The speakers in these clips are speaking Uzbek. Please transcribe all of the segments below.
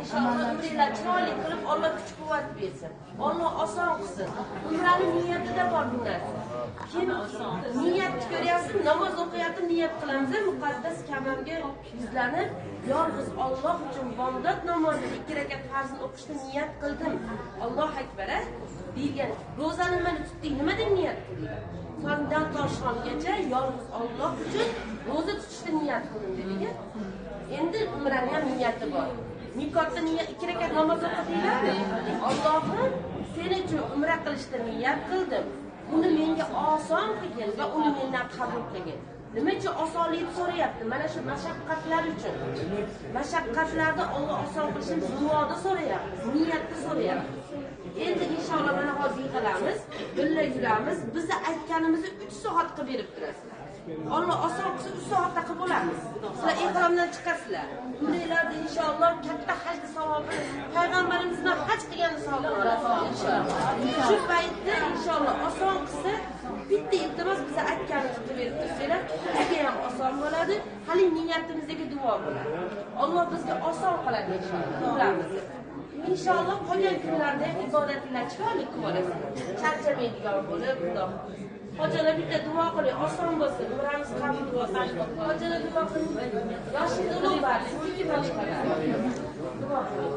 Inshaalloh umringlar chiroyli qilib Alloh kuch quvvat bersin. Alloh oson qilsin. Umrani niyatida bor bu narsa. Kim niyat ko'ryapsiz, namoz o'qiyapti, niyat qilamiz, muqaddas Ka'bamga yuzlanib, yolg'iz Alloh uchun bomdod namozini 2 rakat farzini o'qishni niyat qildim. Allohu akbar deyilgan. Ro'zani mana tutdik, nima deb niyat qildik? Tongdan toshxongacha yolg'iz Alloh uchun ro'za tutishni niyat qildim dedik. Endi umrani ham niyati bor. Mikotda niyat 2 rakat namoz o'qidinglarmi? Allohim sen uchun umra qilishni niyat qildim. Uni menga oson qilgin va uni mendan qabul qilgin. Nima uchun osonlikni so'rayapti? Mana shu mashaqqatlar uchun. Mashaqqatlarni Alloh oson qilishini biz duoda so'rayapmiz, niyatda so'rayapmiz. Endi inshaalloh mana hozir yig'ilamiz, birga yuramiz. Bizni aytganimizni 3 soat qilib berib turasizlar. Alloh oson qilsa 3 soatda qilib bo'lamiz. Sizlar ehromdan chiqasizlar. Umringlarda inshaalloh katta hajni savobini payg'ambarimizdan haj qilgan savobini olasizlar inshaalloh. Shu paytda inshaalloh oson qilsa bitta iltimos biza aytganimizni qilib berib tursanglar, bizga ham oson bo'ladi, hali niyatimizdagi duo bo'ladi. Alloh bizga oson qiladi inshaalloh. Umramizni. Inshaalloh qolgan kunlarda ham ibodatlar chiroyli qilib olasizlar. Charchamaydigan bo'lib, Xudo xohlasa. Hojilar bitta duo qiling, oson bo'lsin, umramiz qabul bo'lsin. Hojilar duo qiling. Yoshingiz ulug' bari, sizniki boshqalar. Duo qiling.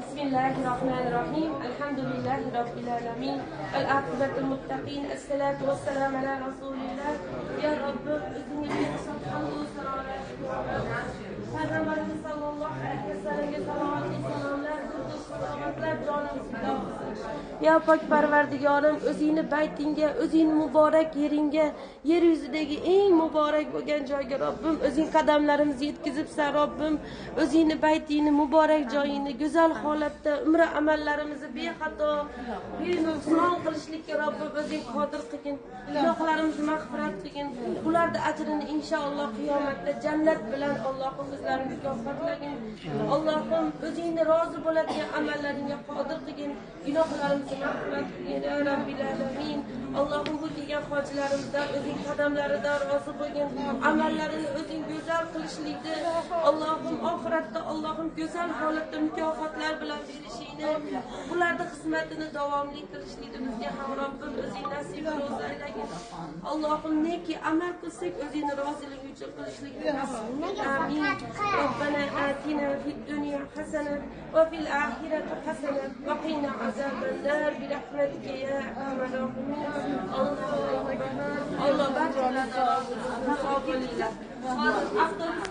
Bismillahirrahmanirrahim. Elhamdülillahi Rabbil alamin. Vel akibetul muttaqin. Esselatu vesselamu ala Resulillah. Ya Rabbim, o'zingga behisob hamdu sanolar. Payg'ambarimiz sallallohu alayhi vasallamga salovat salomlar, salovatlar jonimiz fido qilsin. Ya pok Parvardigorim, o'zingni baytingga, o'zingni muborak yeringga, yer yuzidagi eng muborak bo'lgan joyga Robbim, o'zing qadamlarimizni yetkazibsan Robbim, o'zingni baytingni, muborak joyingni go'zal holatda umra amallarimizni bexato, benuqson qilishlikka Robbim o'zing qodir qilgin. Gunohlarimizni mag'firat qilgin. Ularni ajrini inshaalloh qiyomatda jannat bilan Allohim bizlarni mukofotlagin. Allohim o'zingni rozi bo'ladigan amallaringga qodir qilgin. Gunohlarimizni mag'firat qilgin ya Rabbil alamin. Allohim bu kelgan hojilarimizdan o'zing qadamlaridan rozi bo'lgin. Amallarini o'zing go'zal qilishlikni, Allohim oxiratda Allohim go'zal holatda mukofotlar bilan berishingni, ularning xizmatini davomli qilishlikni bizga ham Robbim o'zing nasib ro'zi aylagin. Allohim neki amal qilsak o'zingni roziliging uchun qilishlikni nasib qil. Amin. Robbana atina fid dunya hasana va fil axirati hasana va qina azaban-nar bi rahmatika ya arhamar rohimin. Allohu akbar. Alloh barchalardan rozi bo'lsin. Sog' bo'linglar. Hozir avtobus